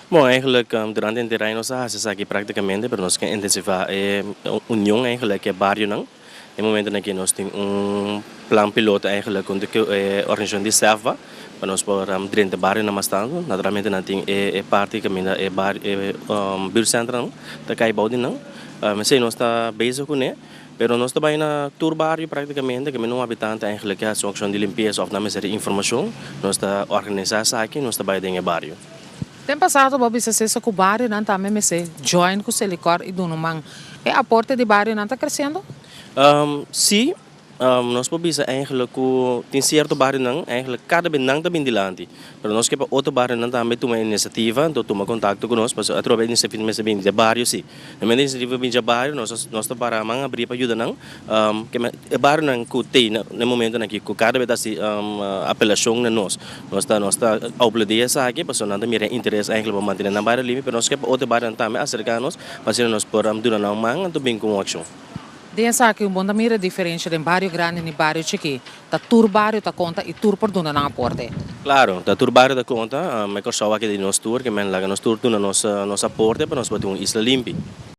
Bon, eigenlijk durante e aña nos a hasi esaki práktikamente, pero nos ke intensifiká e union eigenlijk ku e barionan. E momento aki nos tin un plan piloto eigenlijk ku e organisashon di SEFBA, pa nos por drenta barionan mas tantu. Naturalmente nan tin e parti kaminda e bar e buurtcentrum ta kai bou di nan. Si nos ta bezig kuné, pero nos ta bai na tur bario práktikamente, ku un habitante eigenlijk hasi un akshon di limpiesa òf nan mester informashon, nos ta organisá esaki, nos ta bai den e bario. Tempu pasá bo a bisa ku barionan tambe mester join ku Selikor i duna man. E aporte di barionan ta kresiendo? Si, nos por bisa eigenlijk ku tin sierto barionan, eigenlijk kada bes nan ta bin dilanti. Pero nos ke pa otro barionan tambe tuma inisiativa, anto tuma kontakto ku nos, pasobra atrobe inisiativa mester bin di bario si. Na momento inisiativa bin di bario, nos ta para man habrí pa yuda nan. Ke e barionan ku tin na momento aki ku kada bes hasi apelashon na nos. Nos ta aplaudí esaki, pasobra nan ta mira interes eigenlijk pa mantené nan bario limpi, pero nos ke pa otro barionan tambe aserká nos, pa asina nos por duna nan man anto bin ku un akshon. Den esaki bo ta mira diferensia den bario grandi i bario chikí. Ta tur bario ta konta i tur por duna nan aporte. Klaro, ta tur bario ta konta, e Kòrsou aki di nos tur, ke men laga nos tur duna nos aporte pa nos por tin un isla limpi.